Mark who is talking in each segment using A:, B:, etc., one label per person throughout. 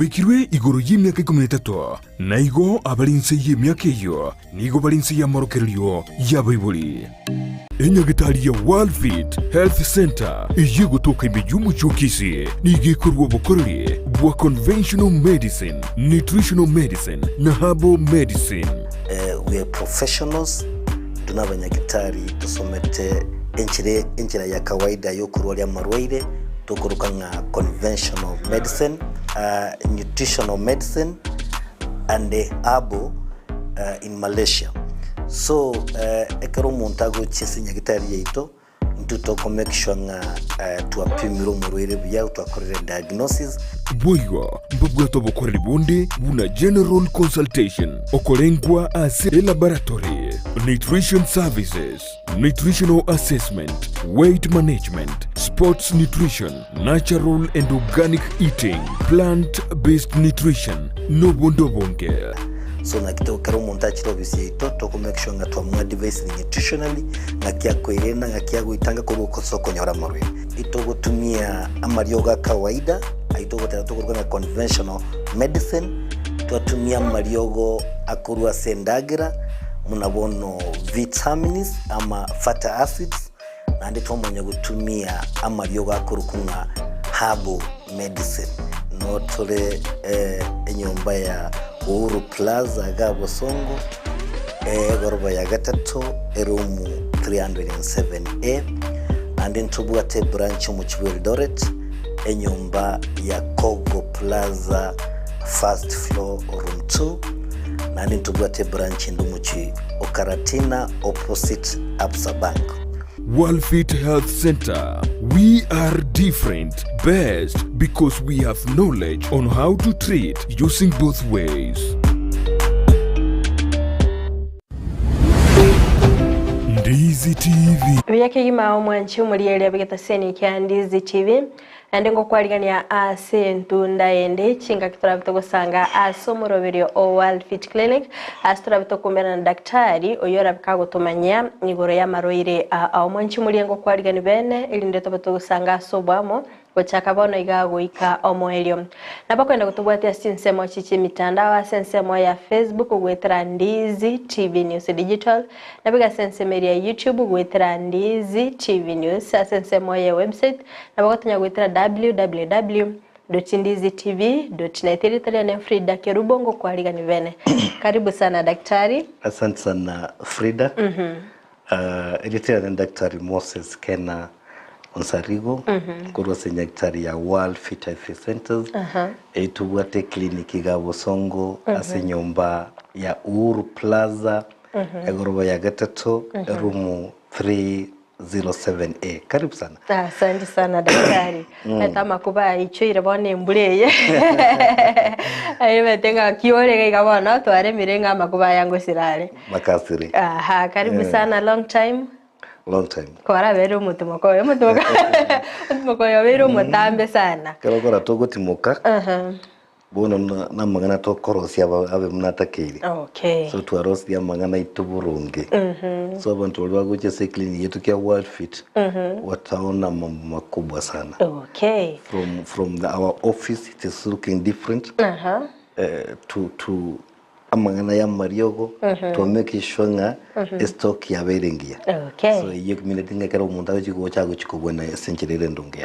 A: Bikirwe igoro y'emiaka ikomi na etato, na igo abare inse y'emiaka eyio nigo bare inse y'amorokererio y'abaibori. Enyagetari ya Worldfit Health Centre eyio egotoka ime y'omochie o Kisii nigo ekorua obokoreri bwa conventional medicine, nutritional medicine na herbal medicine.
B: We are professionals, intwe nabanyagitari tosomete enchera enchera ya kawaida yokorwaria amarwaire tokoroka ng'a conventional medicine, nutritional medicine and herbal in Malaysia. So ekero omonto agochia ase nyagitari yaito, intwe toko make sure ng'a twapimire omorwaire buya, twakorire diagnosis.
A: Boigo mbabwate obokoreri bonde buna general consultation, okorengwa ase elaboratory, nutrition services, nutritional assessment, weight management, sports nutrition, natural and organic eating, plant based nutrition, nobonde obonge.
B: So naki to ekero omonto achire ofisi yaito toko make sure ng'a twamoadvisire nutritionally ng'aki akoirena ng'aki agoitanga korwa ase okonyora amarwaire. Itogotumia amariogo a kawaida ayio togoteba tokoruga ng'a conventional medicine, twatumia amariogo akorwa ase endagera buna bono vitamins ama fatty acids, naende twamanya gotumia amariogo akorokwa ng'a herbal medicine. Noo tore enyomba ya Uhuru Plaza igaa Bosongo, egoroba ya gatato, eroom 307A, naende ntobwate ebranch omochie bwa Eldoret, enyomba ya Kogo Plaza first floor room 2, naende ntobwate ebranch ende omochie o Karatina opposite Absa Bank.
A: Worldfit Health Centre, We are different, best because we have knowledge on how to treat using both ways. Ndizi TV.
C: Buya kegima omwanchi omorieria bw'egetaseni kia Ndizi TV Naende ngokwarigania ase entunda ende chingaki torabe togosanga ase omoroberio o World Fit Clinic ase torabe tokoumera na daktari oyio orabe kagotomanyia igoro y'amarwaire ao. Mwanchi morie ngokwarigani bene erinde tobe togosanga ase oboamo gochaka bono iga goika omoerio. Nabo okoenda gotobwatia ase chinsemo echi chi'emitandao ase ensemo ya Facebook goetera Ndizi TV News Digital, Naboigo ase ensemo eria ya YouTube goetera Ndizi TV News, ase ensemo ye website nabo gotonya goetera www.ndizitv.net. Erieta riane Frida Kerubo ngokwarigani bene. Karibu sana daktari.
B: Asante sana Frida. Erieta riane Daktari Moses Kena Onsarigo korwa ase nyagetari ya World Fit Health Centers eyio tobwate eclinic iga Bosongo ase enyomba ya Uhuru Plaza Egoroba ya gatato, erumu 307A. Karibu sana.
C: Asante sana daktari. Eta amakuba aichoire bono embura eye. Aye bete ng'a kiore iga iga bono twaremire ng'a amakuba aya ngosira are.
B: Makasire.
C: Aha, karibu sana long time.
B: Long time.
C: Kwarabeire omotimoko oyo, omotimoko omotimoko oyo obeire omotambe sana.
B: Ekero okora togotimoka,
C: Aha.
B: Bono namang'ana tokorosia abe buna atakeire.
C: Okay.
B: So twarosirie amang'ana aito boronge. So abanto baria bagocha ase eclinic yetu kia World Fit wataona mambo makubwa sana.
C: Okay.
B: From, from the, our office it is looking different.
C: Aha.
B: Eh, to, to Amang'ana y'amariogo, to make sure ng'a estock yabeire engiya.
C: Okay.
B: So eyio ekemineti ng'a ekero omonto agochi gocha agochi kobua ase enchera ere endonge.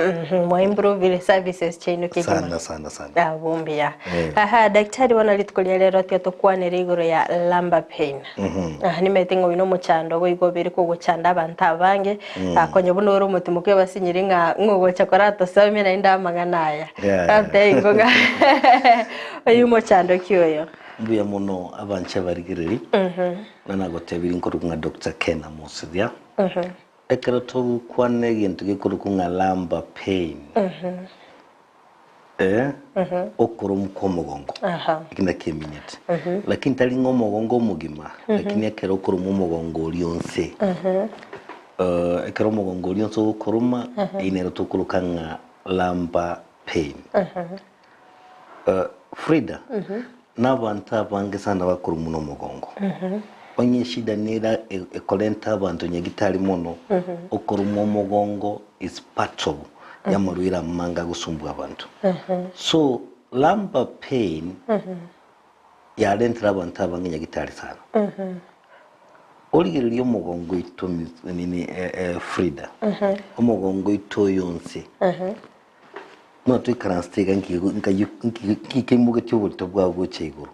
C: Mwa improvire services chiaino kegima.
B: Sana sana sana.
C: Abwo mbuya.
B: Eh.
C: Aha, daktari bono rituko ria rero tiga tokwanere igoro ya lumbar pain. Aha, nimanyete ng'a oyo nomochando boigo obeire kogochanda abanto abange. Ah, konya buna ore omotimoki obasinyire ng'a ng'ogocha koratosomie naende amang'ana aya.
B: Yeah, yeah.
C: Atebie ng'a oyio omochando ki oyo?
B: Mbuya mono abanche abarigereri, na nagotebirie nkorokwa ng'a Doctor Ken Amosuthia. Ekero togokwana egento gekorokwa ng'a lumbar pain, eh, okoromwa kwa omogongo, eki nakio eminyete. Lakini tari ng'a omogongo omogima, lakini ekero okoromwa omogongo oria onse, ekero omogongo oria onse ogokoroma, eyio nero tokoroka ng'a lumbar pain. Frida, nabanto abange sana bakorumwa nomogongo. Onye eshida nere ekorenta abanto nyagitari mono, okorumwa omogongo is part of yamarwaire amange agosumbua abanto. So, Lumbar pain yarentire abanto abange nyagitari sana. Origererie omogongo oito Miss- nini eh, eh, Frida. Omogongo oito oyo onsi. Buna toikaransete iga nki- nkayi- nki- nkikeimogetie oborito bwao gocha igoro.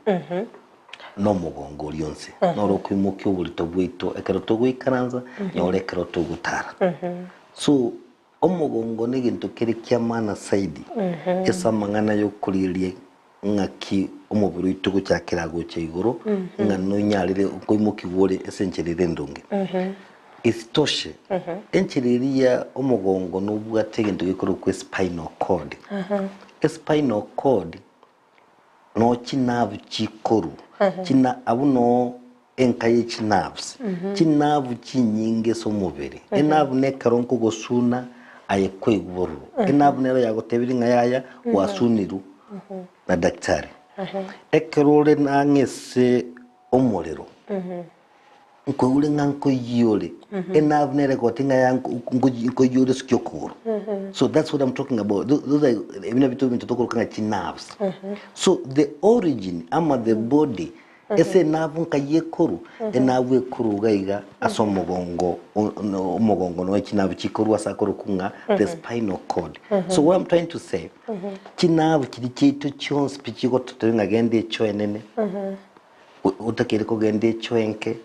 B: Nomogongo oria onsi. Noro okoimokia oborito bwaito ekero togoikaransa, noro ekero togotara. So Omogongo negento kere ki'amana saidi ase amang'ana y'okorigereria ng'aki omobere oito gochakera gocha igoro, ng'a nonyarire koimokigwa ore ase enchera ere endonge. Isitoshe, enchera eria omogongo nobwate egento gekorokwa espinal cord. Espinal cord no chinerve chikoru china abwo no enka ye chinerves chinerve chinyinge ase omobere enerve na ekero nkogosuna aye kwaigwa bororo enerve nero yagotebirie ng'a yaya gwasunirwe na daktari ekero ore nang'e ase omorero Nkoigure ng'a nkoiyore, enerve nere egoti ng'a ya nkoiyore osukie okogoro. So that's what I'm talking about. Those are ebi nabio ebinto tokoroka ng'a chinerves. So the origin ama the body ase enerve nkai ekoru, enerve ekoru iga iga ase omogongo omogongo noe chinerve chikorwa ase akorokwa ng'a the spinal cord. So what I'm trying to say, chinerve chiria chiaito chionsi pi chigototebia ng'a genda echoenene. Otakeire kogenda echo enke,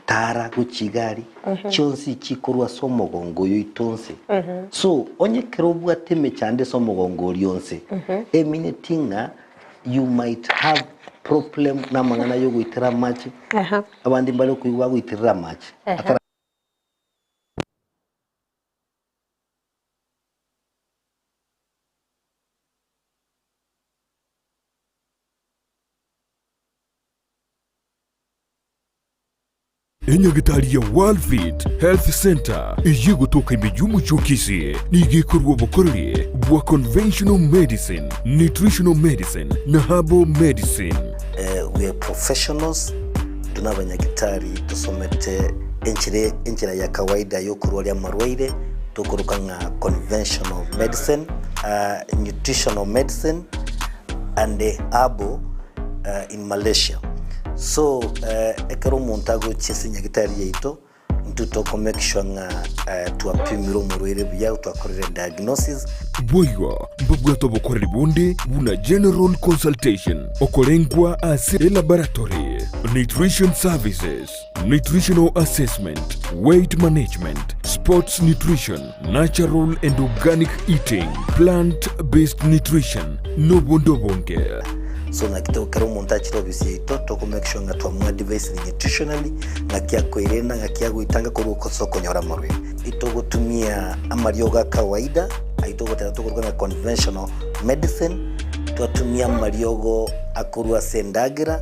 B: tara gochia igari, chionsi chikorwa ase omogongo oyo oito onsi. So, onye ekero obwate emechando ase omogongo oria onsi, emineti ng'a you might have problem namang'ana yogoitera amache, abande mbare okoigwa bagoiterera amache, atara.
A: Enyagitari ya Worldfit Health Centre eyio egotoka ime y'omochie o Kisii nigo ekorua obokoreri bwa conventional medicine, nutritional medicine na herbal medicine.
B: We are professionals, intwe nabanyagitari tosomete enchera enchera ya kawaida yokorwaria amarwaire tokoroka ng'a conventional medicine, nutritional medicine and herbal in Malaysia. So ekero omonto agochia ase nyagitari yaito, intwe toko make sure ng'a twapimire omorwaire buya, twakorire diagnosis.
A: Boigo mbabwate obokoreri bonde buna general consultation, okorengwa ase elaboratory, nutrition services, nutritional assessment, weight management, sports nutrition, Natural and organic eating, plant based nutrition, nobonde obonge.
B: So naki to kera omonto achire ofisi yaito toko make sure ng'a twamoadvisire nutritionally ng'aki akoerenda ng'aki agoitanga korwa ase okonyora amarwaire. Itogotumia amariogo a kawaida ayio togoteba tokoroka ng'a conventional medicine, twatumia amariogo akorwa ase endagera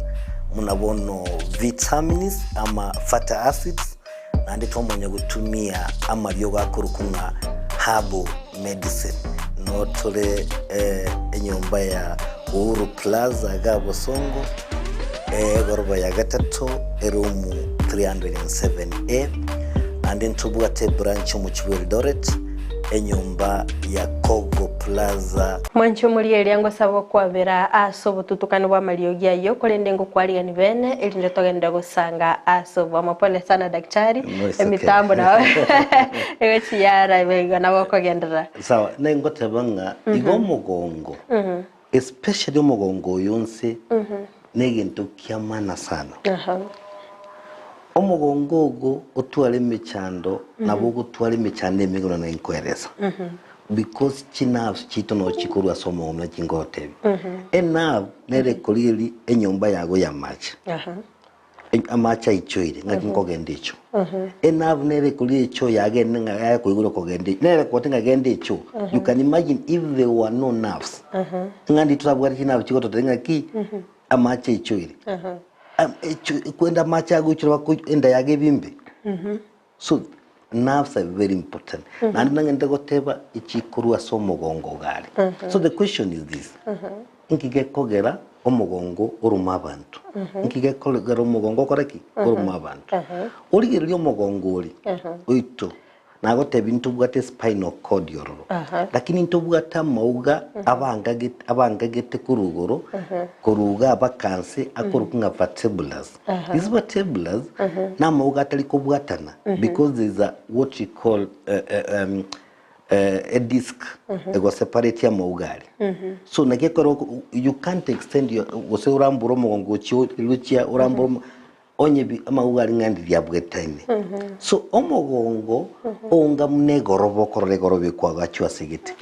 B: buna bono vitamins ama fatty acids. Naende twamanya gotumia amariogo akorokwa ng'a herbal medicine. Noo tore enyomba ya Uhuru Plaza iga Bosongo, egoroba ya gatato, eroom 307A. Naende ntobwate ebranch omochie bwa Eldoret, enyomba ya Kogo Plaza.
C: Mwanche omorieria ngosaba okwabera ase obotutukanu bw'amariogi ayio, korende ngokwarigani bene, erinde togenderere gosanga ase oboamo. Pole sana daktari,
B: No, it's okay.
C: emitambo nabo egochi yaraba igo nabo okogenderera.
B: Sawa, ne ngoteba ng'a igo omogongo, especially omogongo oyo onse, negento kia maana sana.
C: Aha.
B: Omogongo ogo otware emechando, nabo ogotwara emechando emenge buna nenkoeresa. Because chinerves chiaito nabo chikorwa ase omogongo buna chingotebia. Enerve nere ekorigereria enyomba yago y'amache. Amache aichoire, ng'aki nkogenda echoo. Enerve nere ekorigereria echoo yagende ng'a yakoigora kogenda echoo. Nere ekogotebia ng'a genda echoo. You can imagine if there were no nerves, ng'a ndiri torabwate chinerves chigototebia ng'aki amache aichoire. Kwenda amache agoichora bako enda yago ebimbe. So nerves are very important. Naende nang'ende goteba echikorwa ase omogongo iga are. So the question is this, inki gekogera omogongo orome abanto? Inki gekogera omogongo okore ki? Orome abanto. Origereria omogongo oria oito. Nagotebia ntobwate spinal cord ororo, lakini ntobwate amauga abangagete abangagete korwa igoro, korwa iga mpaka nse akorokwa ng'a vertebraes. These vertebraes na amauga atari kobwatana because there is a what you call a disc ego separate amauga aria. So naki ekero you can't extend your gose orambore omogongo gochia gochia orambore omo Onye bi amauga aria ng'a ndiria abwetaine. So omogongo onga buna egoroba okorora egoroba ekwagachwa ase egete.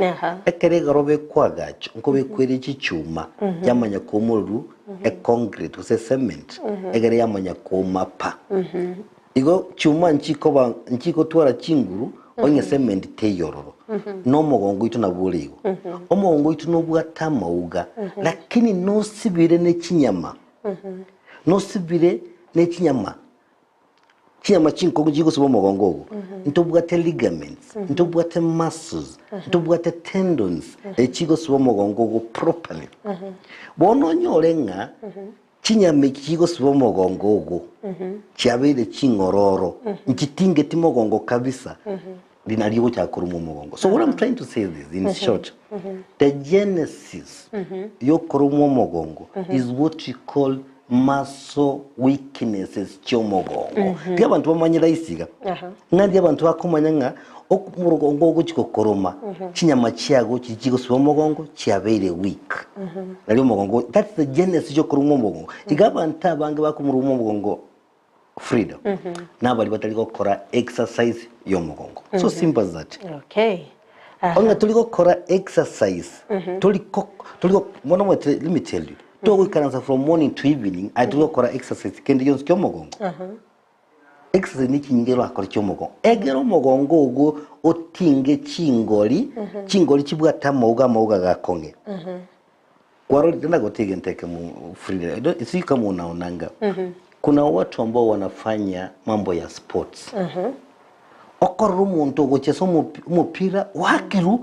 B: Ekero egoroba ekwagachwa nkobekwa ere chichuma yamanya koumorerwa econcrete gose ecement egere yamanya kouma pa. Igo chuma nchikoba nchigotwara chinguru onye cement teiyo ororo. Na omogongo oito nabwo ore igo. Omogongo oito nobwate amauga lakini nosibire ne chinyama. Nosibire ne chinyama, chinyama chinkong'u chigosiba omogongo ogo, ntobwate ligaments, ntobwate muscles, ntobwate tendons echigosiba omogongo ogo properly. Bono onyore ng'a chinyama echi chigosiba omogongo ogo chiabeire ching'ororo, nchitingeti mogongo kabisa, Rinari ogochaka koruma omogongo. So what I'm trying to say is in short, the genesis yokorumwa omogongo is what we call muscle weaknesses chiomogongo. Tiga abanto bamanye rahisi iga. Ng'a ndi abanto bakomanya ng'a ok- omogongo ogochi gokoroma, chinyama chiago chiria chigosiba omogongo chiabeire weak. Nario omogongo, that's the genesis yokorumwa omogongo. Iga abanto abange bakomoruma omogongo freedom nabari batari gokora exercise y'omogongo so simple as that
C: Okay. Aha.
B: onye tori gokora exercise tori ko tori go mono mwete let me tell you togoikaransa from morning to evening aye tori gokora exercise kende gionsi ki'omogongo exercise ne chinyinge orakore chi'omogongo egere omogongo ogo otinge chingori chingori chibwate amauga amauga gakong'e Kwarorire nagote egento ekemo Frida, I don't- sijui kama unaonanga kuna watu ambao wanafanya mambo ya sports okorora omonto ogochesa omopi- omopira oakirwe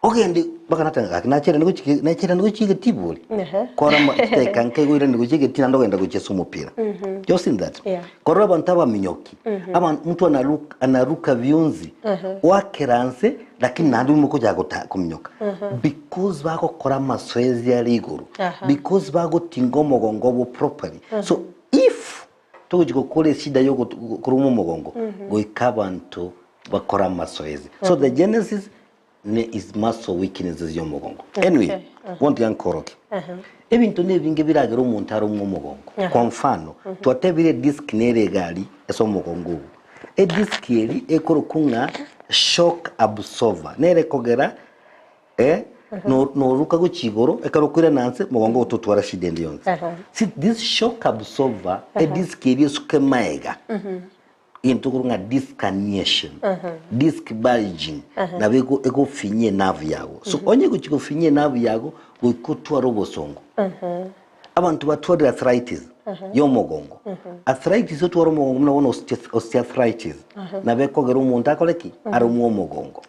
B: ogende mpaka natanga gaki nachera nigochi nachera nigochi egetii bori
C: Ehe.
B: kora ma- chidakika nke igo oirane gochia egetii naende ogenda gochesa omopira you seen that
C: Yeah.
B: korora abanto abaminyoki aba mtu anaruka, anaruka viunzi oakera nse Lakini naende oimoke ochake gota kominyoka because bagokora amasoezi are igoro
C: Aha.
B: because bagotinga omogongo obo properly so if togochi gokora eshida ya okoruma omogongo goika abanto bakore amasoezi so the genesis ne is muscle weaknesses ya omogongo anyway
C: Okay.
B: bono tiga nkoroke ebinto na ebinge biragere omonto aromwe omogongo kwa mfano twatebire edisc nere egari ase omogongo ogo Edisiki eri ekorokwa ng'a shock absorber nere ekogera eh, no- noruka gochia igoro ekero okoirana nse mogongo gototwara shida ende yonsi. See, this shock absorber edisiki eri esuke maega egento tokorwa ng'a disc herniation, disc bulging nabo ego- egofinyia enerve yago. So onye egochia gofinyia enerve yago goika otware obosongo. Abanto batwarire arthritis y'omogongo. Arthritis otware omogongo buna bono osteoarthritis nabo ekogera omonto akore ki? Aromwe omogongo.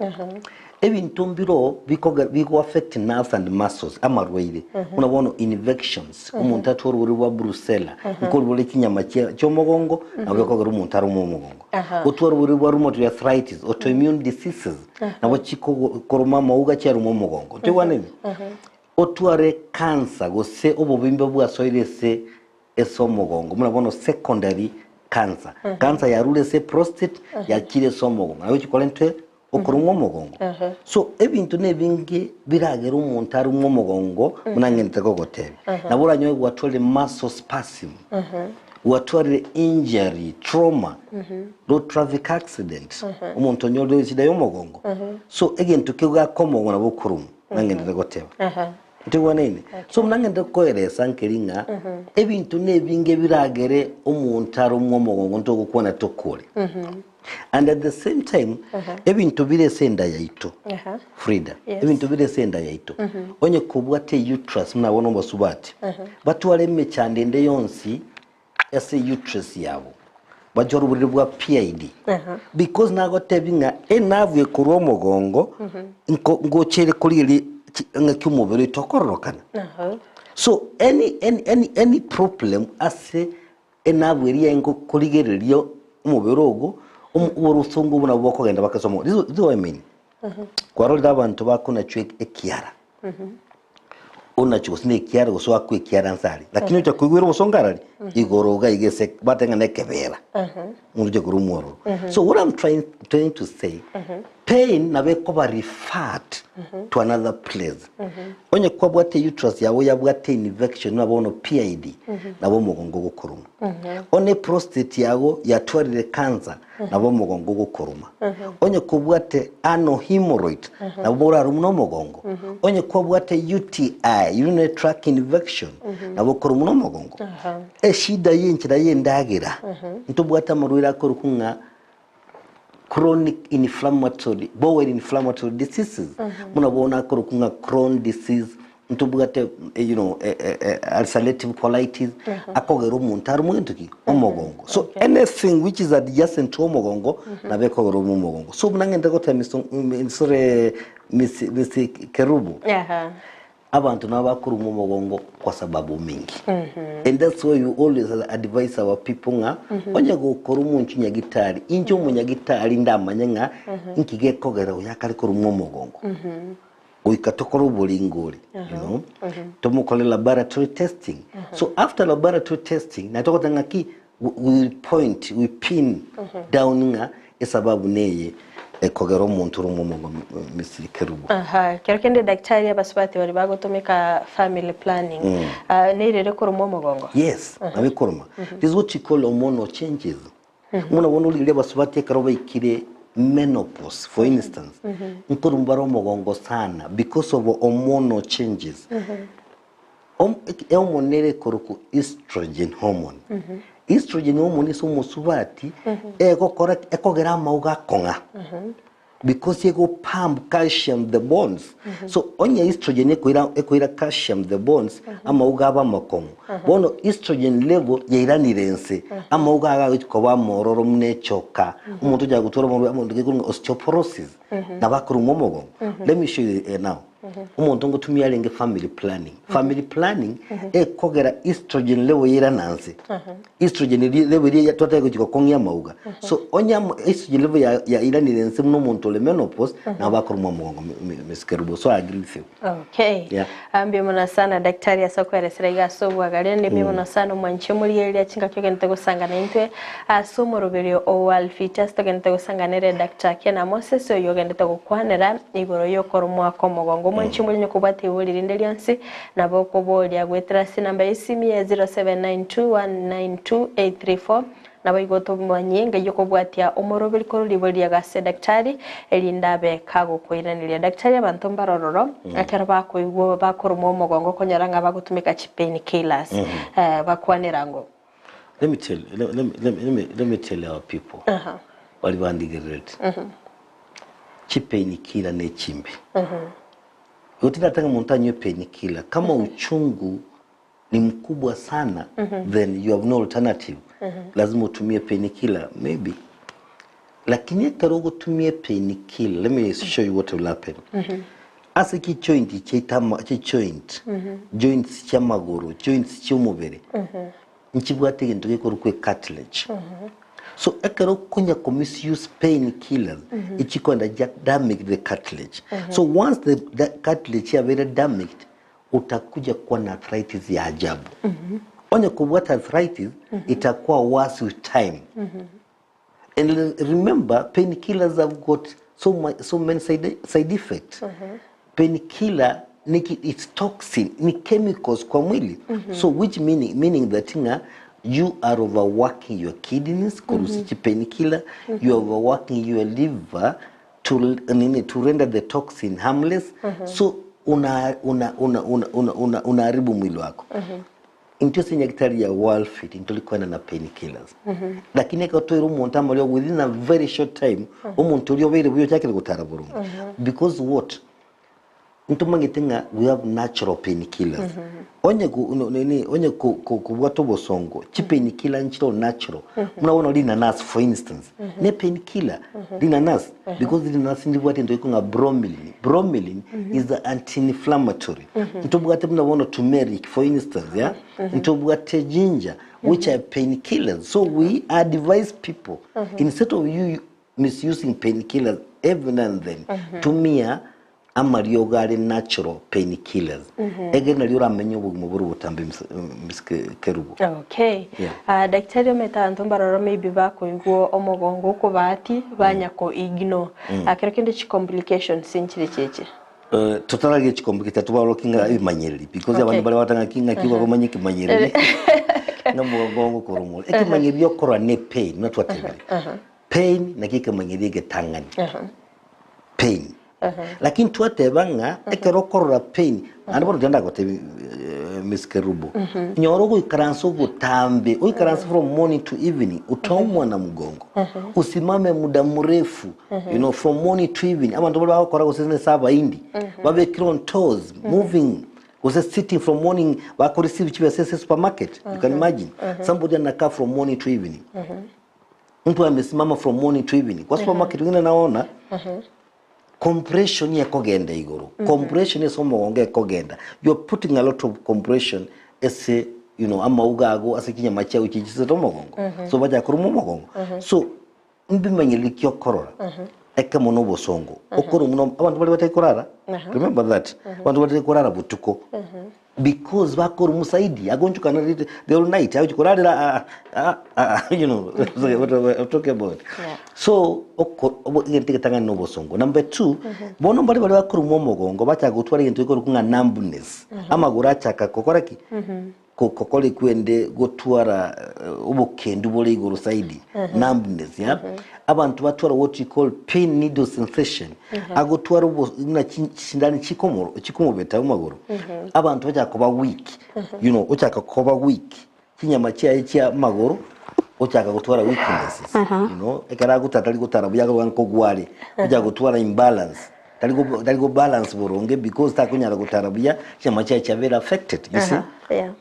B: Ebinto mbiro bikogera bigo affect nerves and muscles amarwaire buna bono infections omonto atware oborwaire bwa brucella nkorwa bore chinyama chia chi'omogongo nabo ekogera omonto aromwe omogongo. Otware oborwaire bwa rheumatoid arthritis, autoimmune diseases nabo chikokoroma amauga chiaroma omogongo. Toigwanani? Otware cancer gose obobimbe bwasoire ase ase omogongo buna bono secondary cancer. Cancer yarure ase prostate yachire ase omogongo nabo chikorentwe okorumwa omogongo. So ebinto na ebinge biragere omonto arumwe omogongo buna ng'ente gogotebia. Nabo oranyore gwatwarire muscle spasm, gwatwarire injury, trauma, road traffic accident, omonto onyorire eshida ya omogongo. So egento kegaka omogongo nabo okorumwa. Nang'endete goteba.
C: Aha.
B: Ntigwanaine? So nang'endete koeresa nkeri ng'a ebinto nebinge biragere omonto aromwe omogongo ntogokwana tokore. And at the same time, ebinto bire ase enda yaito,
C: Aha.
B: Frida,
C: Yes.
B: ebinto bire ase enda yaito, onye kobwate uterus buna bono obasubati, batware emechando ende yonsi ase uterus yabo, bachore oboriri bwa PID. Because nagotebi ng'a enavu ekorwa omogongo nko- ngochere korigereria chi- ng'aki omobere oito okororokana. So any, any, any, any problem ase enavu eria engokorigereria omobere ogo, Omo- Orosongo obo nabo bokogenda baka ase omogongo. This is this is what I mean. Kwarorire abanto bakonachwa ekiara. Onachwe gose na ekiara gose oakwe ekiara nse aria. Lakini ocha koigwera obosongo arari, igoro iga iga ase bateba ng'a na ekebera. Omonto ocha korwa omwororo. So what I'm trying, trying to say, pain nabo ekoba referred to another place. Onye kwabwate uterus yago yabwate infection buna bono PID, nabo omogongo ogokoruma. Onye prostate yago yatwarire cancer, nabo omogongo ogokoruma. Onye kobwate anal hemorrhoid, nabo orarumwe na omogongo. Onye kwabwate UTI, urinary tract infection, nabo okorumwa na omogongo. Eshida y'enchera y'endagera, ntobwate amarwaire akorokwa ng'a chronic inflammatory, bowel inflammatory diseases, buna bono akorokwa ng'a Crohn disease, ntobwate you know, ulcerative colitis, akogera omonto arumwe gento ki? Omogongo. So anything which is adjacent to omogongo, nabo ekogera orumwe omogongo. So buna ng'ende goteba Mr. sorry, Miss, Miss Kerubo, Abanto nabo bakoruma omogongo kwa sababu mingi. And that's why we always advise our people ng'a onye gokora omonto nyagitari, inche omonyagitari ndamanye ng'a inki gekogera oyo akare korumwa omogongo. Goika tokore oboringori, you know, tomokore laboratory testing. So after laboratory testing, naye togoteba ng'aki we will point, we pin down ng'a esababu neye ekogera omonto ore omomongo Misiri Kerubo.
C: Aha, kero kende daktari abasubati baria bagotumeka family planning ah, neirere koroma omogongo?
B: Yes, nabo ekoroma. This is what you call hormonal changes. Buna bono origereria abasubati ekero baikire menopause for instance, nkoruma bare omogongo sana because of hormonal changes. Ehormone ere ekorokwa estrogen hormone. Estrogen hormone ase omosubati egokora ki? Ekogera amauga akong'a because ego pump calcium the bones. So onye estrogen ekoira ekoira calcium the bones, amauga abe amakong'u. Bono estrogen level yairanire inse, amauga aya agochi koba amororo buna echoka, omonto ochaka gotwara oborwaire omonto gekorwa ng'a osteoporosis, nabo akoruma omogongo. Let me show you now. Omonto ngotumia arenge family planning. Family planning ekogera estrogen level yairana nse. Estrogen eri level eria twataka gochia gokong'ia amauga. So onye ama estrogen level ya yairanire nse buna omonto ore menopause nabo bakorumwa omogongo Miss Kerubo. So I agree with you.
C: Okay.
B: Yeah.
C: Ah, mbuya mono sana daktari ase okweresera iga ase obwagare naende mbuya mono sana omwanchi omorigereria chingaki ogenderete gosangana intwe ase omoroberio o World Fit ase togenderete gosangana nere Doctor Kena Moses oyio ogenderete gokwanera igoro y'okoromwa kw'omogongo. Omwanchi omorimo okobwata ibori rinde rionsi nabo okoboria goetera ase enamba y'esimi ya 0792192834 Naboigo tomanye ng'ai okobwatia omoroberi korwa ribori riago ase daktari, erinde abe kagokoiraneria. Daktari abanto mbare ororo, ekero bakoigwa bakoromwa omogongo okonyora ng'a bagotumeka chi pain killers, bakwanera ngo.
B: Let me tell, let, let, let, let me, let me tell our people baria bandigerereti chi pain killer ne chimbe. Igo tindataka monto anywe pain killer kama uchungu ni mkubwa sana then you have no alternative lazima utumie painkiller maybe lakini ekero ogotumia painkiller let me show you what will happen ase chijoint chiaito chijoint joints chiamagoro joints chiomobere nchibwate egento gekorokwa ecartilage so ekero okonya ko misuse painkillers echikoenda chia damage the cartilage so once the cartilage yabeire damaged Utakuja kuwa na arthritis ya ajabu. Onye kobwata arthritis itakuwa worse with time. And remember painkillers have got so, much, so many side, side effects. Painkiller ni it's toxin, ni chemicals kwa mwili. So which meaning, meaning that ng'a you are overworking your kidneys korusia chi painkiller, you are overworking your liver to nini to render the toxin harmless so una una una una una una unaharibu mwili wako intwe ase nyagetari ya World Fit ntori koenda na painkillers lakini ekero toire omonto amariogo within a very short time omonto oria obeire buya ochakire gotara boronge because what Ntomanyete ng'a we have natural pain killers. Onye ko- no- nini, onye ko- ko- kobwata obosongo, chi pain killer nchire natural. Buna bono rinanasi for instance, ne pain killer rinanasi because rinanasi ndibwate ento eko ng'a bromelain. Bromelain is the anti-inflammatory. Ntobwate buna bono turmeric for instance, yeah? Ntobwate ginger which are pain killers. So we advise people instead of you misusing painkillers every now and then. Tumia amariogo are natural painkillers. Egere nario oramenye obogima bore obotambe Miss Kerubo.
C: Okay.
B: Yeah.
C: Ah, daktari omanyete abanto mbaroro maybe bakoigwa omogongo okobati banya ko ignore. Ah, kero kende chi complications nchire chiache.
B: Eh, totararia chikombi tatubaroki ng'a ebimanyereri because
C: Okay.
B: abande bare bagoteba ng'aki ng'aki bakomanya ekemanyereri ng'a omogongo okoromora ekemanyereri okorora ne pain buna twatebire pain naki ekemanyereri egetang'ani pain lakini twateba ng'a ekero okorora pain naende bono tiga ndagotebi eh, Miss Kerubo nyora ogoikaransa obotambe oikaranse from morning to evening utaumwa na mgongo usimame muda mrefu you know from morning to evening abanto baria bagokora gose nese abaindi babekire on toes moving gose sitting from morning bakoreceive chibesa ase supermarket you can imagine somebody anakaa from morning to evening mtu amesimama from morning to evening kwa supermarket wengine naona compression ekogenda igoro compression ase omogongo ekogenda you are putting a lot of compression ase you know amauga ago ase chinyama chiago chichisete omogongo so bachaka koruma omogongo so Mbimanyereri ki okorora ekemo na obosongo okorwa buna abanto baria batari korara remember that abanto batari korara botuko because bakorwa musaidi agonchokana rite the whole night agochi korarera ah, ah, ah, ah, you know what I'm talking about
C: Yeah.
B: so oko obo- egento egetang'ani na obosongo number two bono mbare baria bakorwa omogongo bachaka gotwara egento gekorokwa ng'a numbness amagoro achaka gokora ki Gokora ekwende gotwara obokendu bore igoro zaidi, numbness, yeah? Abanto batwara what you call pain needle sensation, agotwara obo buna chisindani chikomoro chikomobeta amagoro. Abanto bachaka koba weak, you know, ochaka koba weak, chinyama chiaye chia amagoro ochaka gotwara weaknesses, you know, ekero agotara tari gotara buya akoba nkogwa are, ochaka gotwara imbalance, tari go tari go balance boronge because takonyara gotara buya chinyama chiaye chiabeire affected you see
C: Aha, yeah.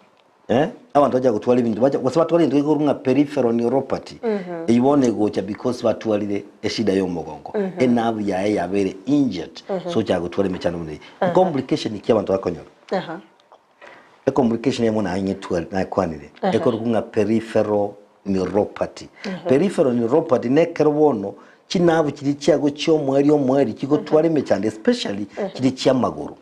B: eh abanto bacha gotwara ebinto bacha gose batware egento gekorwa ng'a peripheral neuropathy eywo bono egocha because batwarire eshida ya omogongo enerve yaye yabeire injured so ochaka gotwara emechando buna eye complication ki abanto bakonyora
C: Aha.
B: Ecomplication eyemo naye nyetwari nakwanire ekorokwa ng'a peripheral neuropathy. Peripheral neuropathy nekero bono chinabu chiria chiago chia omoerio omoerio chigotwara emechando especially chiria chia amagoro.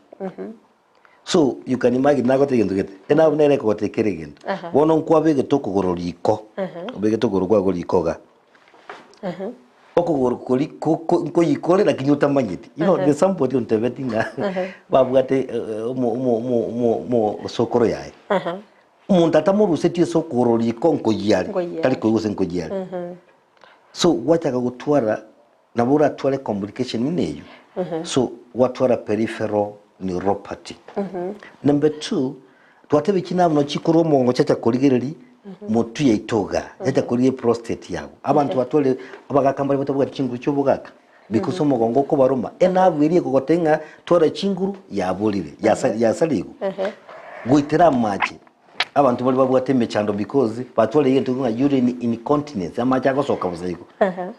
B: So you can imagine nagotebia egento gete, enabu nere ekogotebia kera egento. Bono nkwabegete okogoro riko, obegete okogoro kwago riko igaa. Okogoro koria ko- ko- nkoyikore lakini otamanyeti. You know, there's somebody ontebeti ng'a babwate omo omo omo omo omo sokoro yaye. Omonto atamorusetie ase okogoro riko nkoyia are,
C: Nkoyia
B: tari
C: are.
B: koigwa gose nkoyia are. So gwachaka gotwara nabo oratware complication buna eywo. So gwatwara peripheral neuropathy. Number two, Twatebia chinabu nao chikorwa omongo chiacha korigereria motwe yaito igaa, chiacha korigereria prostate yago. Abanto batware abagaka mbare batabwati chinguru chia obogaka because omogongo okobaroma, enabu eria ekogotebia ng'a twara chinguru yaborire, yasa yasarigwe. Goitera amache, abanto baria babwate emechando because batwarire egento ng'a urine incontinence, amache agosoka bosa igo,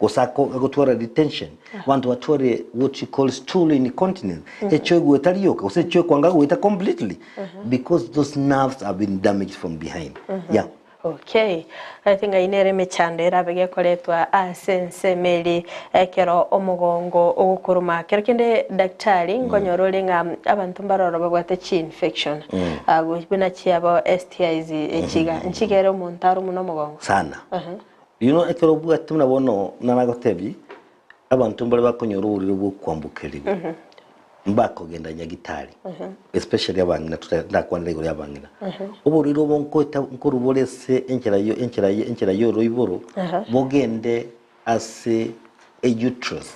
B: gose ako agotwara retention. Abanto batware what you call stool incontinence, echo egoeta rioka gose echo ekwanga goeta completely. Because those nerves have been damaged from behind. Yeah.
C: Okay. I think ayio nere emechando erabe gekoretwa ase ensemo eri ekero omogongo ogokoruma. Kero kende daktari nkonyora ore ng'a abanto mbaroro babwate chi infection ah, buna chiabo STIs echiga. Nchigere omonto aromwe na omogongo.
B: Sana. You know ekero obwate buna bono buna nagotebi abanto mbare bakonyora oborwaire bwa okoambokerigwa mbakogenda nyagitari especially abang'ina tota ndakwanera igoro ya abang'ina oborwaire obo nkoeta nkorwa ase enchera yo enchera yo enchera ya oroiboro bogende ase e uterus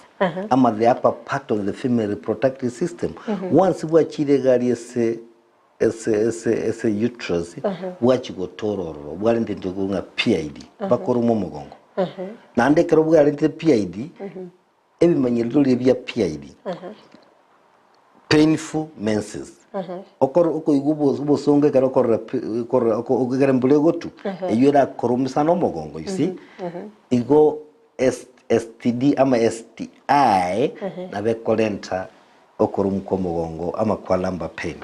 B: ama the upper part of the female reproductive system once bwachire egari ase ase ase ase uterus bwachia gotora ororo bwarentire intwe korwa ng'a PID bakoruma omogongo naende ekero bwarentire PID ebimanyerero riria bia PID painful menses okoro okoigwa obo obosongo ekero okorora pi okorora oko ekero embura egotwa eywo erakorome sana omogongo you see igo S STD ama STI nabo ekorenta. Okorumwa kw'omogongo ama kwa lumbar pain.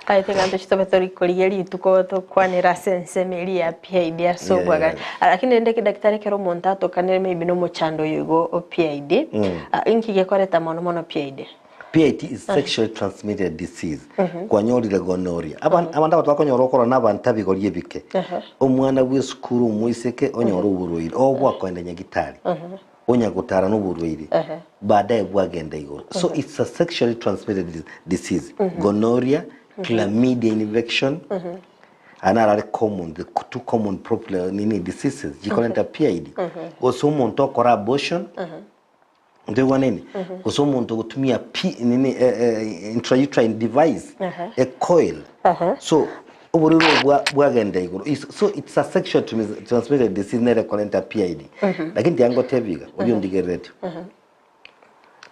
C: Aye tiga ntoche tobe tori korigia rituko tokwanera ase ensemo eria ya PID ase
B: Yeah,
C: obwagani.
B: yeah.
C: Ah, Lakini rende daktari ekero omonto atokanire maybe na omochando oyo igo o PID, ah, inki gekoreta mono mono PID?
B: PID is sexually transmitted disease. Kwanyorire gonorrhea. Aban- Abanto aba twakonyora okorora na abanto abigori ebike. Omwana bw'esukuru omoiseke onyore oborwaire obo akoenda nyagitari. Onya gotara noborwaire baadaye bwagenda igoro. So it's a sexually transmitted disease. Gonorrhea, chlamydia infection, aya naro are common, the two common popular nini diseases chikorenta PID. Gose omonto okora abortion, ntoigwanene? Gose omonto ogotumia P nini eh, eh, intrauterine device, a coil. So Oborwaire obo bwa bwagenda igoro is so it's a sexual transmitted disease nere ekorenta PID. Lakini tiga ngotebie iga, oria ondigereretie.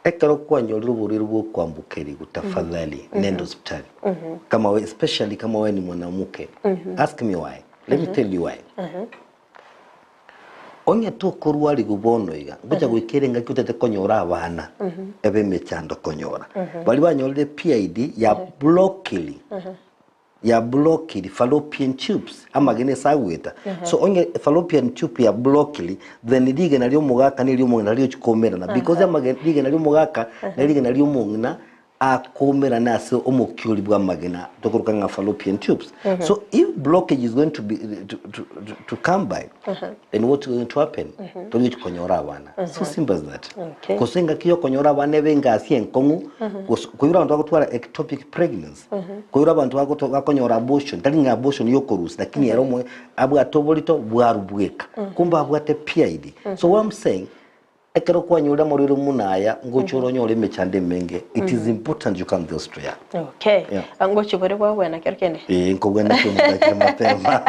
B: Ekero kwanyorire oborwaire bwa okoambukerigwa tafadhali nenda hospitali. Kama we especially kama wewe ni mwanamuke. Ask me why. Let me tell you why. Onye tokorwarigwa bono iga, ngocha goika ere engaki otete konyora abana, ebe emechando konyora. Baria banyorire PID ya blockili ya blockili fallopian tubes amagena ase agoeta so onye fallopian tube ya blockili then rigena ria omogaka na eria omong'ina rigochi koumerana because amage rigena ria omogaka na rigena ria omong'ina akoumerana ase omokiori bwa amagena tokoroka ng'a fallopian tubes so if blockage is going to be to, to, to, to come by then what is going to happen torigochi konyora abana so simple as that
C: Okay.
B: gose engaki ya okonyora abana ebe engasi enkong'u gose koigora abanto bagotwara ectopic pregnancy Koigwa abanto bagoto bakonyora abortion, tari ng'a abortion yokorusia, lakini ere omo abwate oborito bwarwa bweka. Kumbe abwate PID. So what I'm saying, ekero kwanyorire amarwaire buna aya, ngocha ore onyore emechando emenge, it is important you come to Austria.
C: Okay.
B: Yeah.
C: Ngochi bore bwagwena kero kende?
B: Eh, nkogwena ki omonto akire mapema.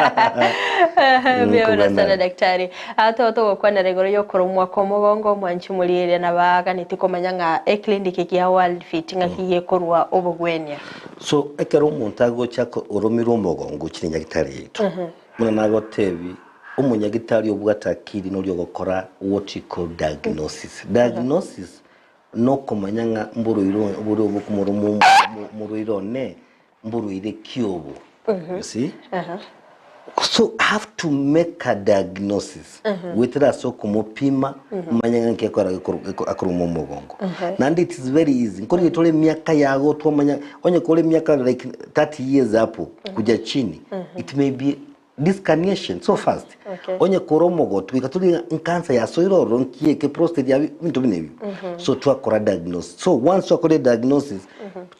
C: Mbuya mono
B: Nkogwena.
C: sana daktari. Aa tobe togokwanera igoro y'okoromwa kw'omogongo omwanchi omorieria na baganeti komanya ng'a eclinic gia World Fit ng'aki gekorwa obogwenia.
B: So ekero omonto agocha oromirwe omogongo ochire nyagitari yaito, buna nagotebi, omonyagitari obwate akiri noria ogokora what you call diagnosis. Diagnosis nokomanya ng'a mborwaire oborwaire obo okomoroma omorwaire one mborwaire ki obo, you see. So I have to make a diagnosis goetera ase okomopima manye ng'a nki ekora akoroma omogongo. Naende it is very easy nkorigia tore emiaka yago twamanya onye kore emiaka like 30 years hapo kuja chini it may be disc herniation so fast.
C: Okay.
B: Onye kore omogotu goika torigie ng'a nkansa yasoire ororo nki eke prostate yabi ebinto buna ebio. So twakora diagnosis. So once twakorire diagnosis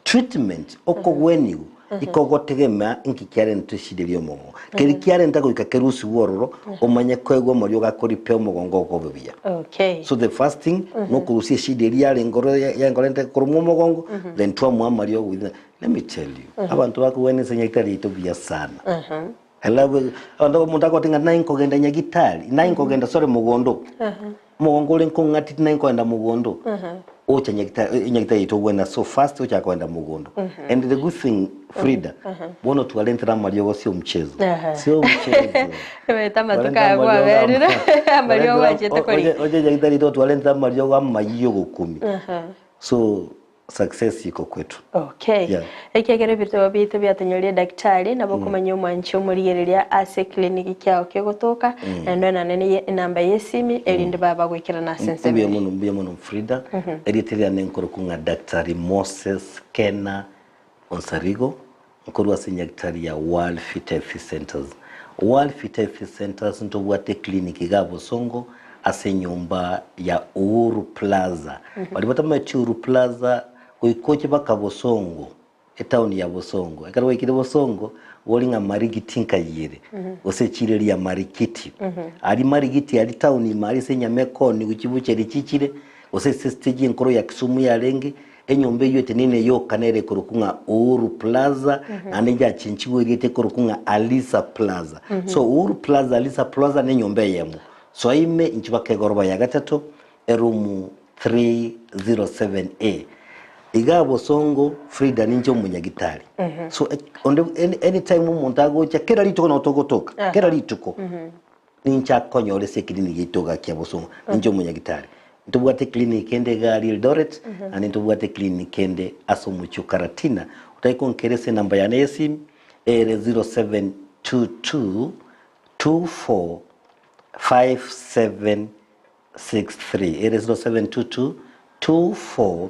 B: treatment okogweniwa Ikogotegemea inki kiarentwe eshida eria y'omogongo. Keria kiarenta goika kerusigwe ororo, omanye koegwa amariogo akoripea omogongo okobe buya.
C: Okay.
B: So the first thing, nokorusia eshida eria yarenge ororo ya- yankorente koromwa omogongo, then twamoa amariogo within let me tell you, abanto bakogenda ase nyagitari yaito buya sana. Alafu abanto omonto agote ng'a naye nkogenda nyagitari, naye nkogenda sorry mogondo. Omogongo ore nkong'atiti naye nkogenda mogondo. Ocha nyagitari nyagitari yaito ogwena so fast ochaka kogenda mogondo. And the good thing Frida, bono twarentire amariogo sio mchezo. Sio mchezo.
C: Omanyete amatuko
B: Twarentire
C: aya
B: amariogo
C: kwaberire, amariogo gwachete korigia.
B: Oche nyagitari yaito twarentire amariogo amayia ogokumia. So Success iko kwetu.
C: Okay.
B: Yeah.
C: Ekiagera ebitabo biaito biatonyorie daktari nabo okomanya omwanchi omorigereria ase eclinic kiao kegotoka naende oenane ne enamba y'esimi erinde babe bagoikerana ase ensemo
B: Mbuya
C: eye.
B: mono mbuya mono Frida. Erieta riane nkorokwa ng'a Daktari Moses Kena Onsarigo, nkorwa ase nyagetari ya World Fit Health Centers. World Fit Health Centers ntobwate eclinic iga Bosongo ase enyomba ya Uhuru Plaza. Baria batamanyeti Uhuru Plaza goika oche baka Bosongo, etown ya Bosongo. Ekero gwaikire Bosongo, bori ng'a Marigiti nkayiere, gose echiro eria ya Marikiti. Aria Marigiti aria town ime aria ase enyama ekooniwa chibucheri chichire, gose ase estage enkoro ya Kisumu yarenge, Enyomba eyio etenene yoka nere ekorokwa ng'a Uhuru Plaza, naende yachenchigwe erieta ekorokwa ng'a Alisa Plaza. So Uhuru Plaza, Alisa Plaza ne enyomba eyemo. Soa ime inche baka egoroba ya gatato, eroom 307A. Igaa bosongo Frida ninche omonyagitari. So onde anytime omonto agocha kera rituko nabo togotoka, kera rituko. Ninche akonyora ase ekirini giaito iga kia bosongo, ninche omonyagitari. Ntobwate eclinic ende iga aria Eldoret, naende ntobwate eclinic ende ase omochie o Karatina. Otake konkera ase enamba yane ya esimi ere 0722 24 5763 ere 0722 24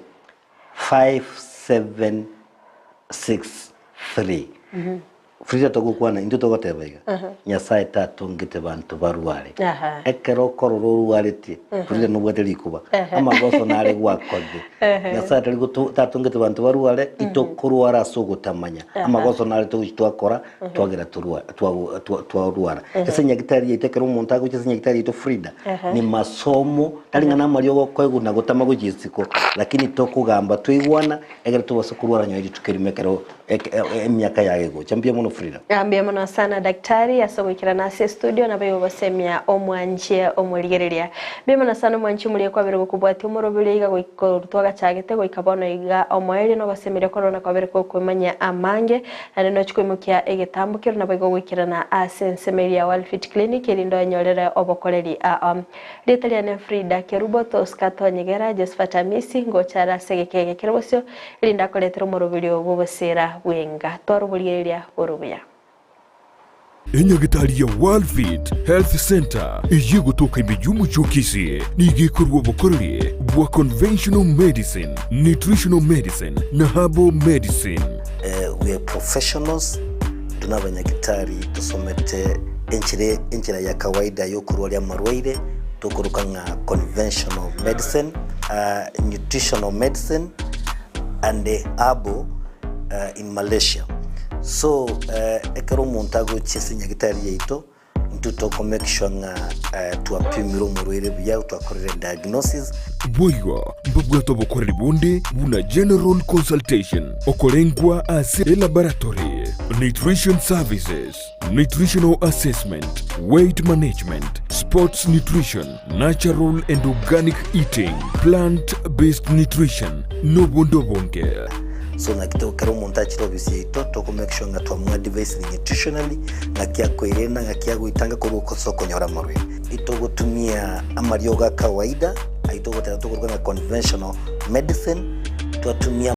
B: 5763. Frida togokwana intwe togoteba iga, Nyasaye tatongete banto barware. Ekero okorora orwaretie, Frida nobwate rikuba, amagoso nare gwakorire. Nyasaye tari goto tatongete banto barware, itokorwara ase ogotamanya. Amagoso nare togochi twakora, twagera torwa twago twa twarwara. Ase enyagitari yaito ekero omonto agocha ase enyagitari yaito Frida, ni masomo, tari ng'a namariogo okoegwa na gotama gochia isiko, lakini tokogamba twaigwana, ekero tobasa korwara nonye rituko erimo ekero emiaka yaye egocha. Mbuya mono Frida.
C: Mbuya mono sana Daktari ase ogoikerana ase estudio nabo ogosemia omwanchie omorigereria. Mbuya mono sana omwanchi omoria kwabere gokobwatia omoroberio iga goika korwa twagachagete goika bono iga omoerio nogosemeria korwa na kwabere gokoimanyia amange naende nochi koimokia egetambo keria nabo igo ogoikerana ase ensemo eria ya World Fit Clinic erinde oenyorere obokoreri aa. Rieta riane Frida Kerubo Tosca Tonyegera Josephat Amisi ngocha are ase egeka eke kere bosio erinde akoretere omoroberio bw'obosera bw'enga. Twara oborigereria bore obuya.
A: Enyagitari ya World Fit Health Centre eyio egotoka ime y'omochie o Kisii nigo ekorua obokoreri bwa conventional medicine, nutritional medicine na herbal medicine.
B: We are professionals, intwe nabanyagitari tosomete enchera enchera ya kawaida yokorwaria amarwaire tokoroka ng'a conventional medicine, nutritional medicine and herbal in Malaysia. So ekero omonto agochia ase enyagitari yaito, intwe toko make sure ng'a twapimire omorwaire buya, twakorire diagnosis.
A: Boigo mbabwate obokoreri bonde buna general consultation, okorengwa ase elaboratory, nutrition services, nutritional assessment, weight management, sports nutrition, natural and organic eating, plant based nutrition, nobonde obonge.
B: So naki to ekero omonto achire ofisi yaito toko make sure ng'a twamoadvisire nutritionally, ng'aki akoerenda, ng'aki agoetanga korwa ase okonyora amarwaire. Itogotumia amariogo a kawaida, ayio togoteba tokoroka ng'a conventional medicine, twatumia.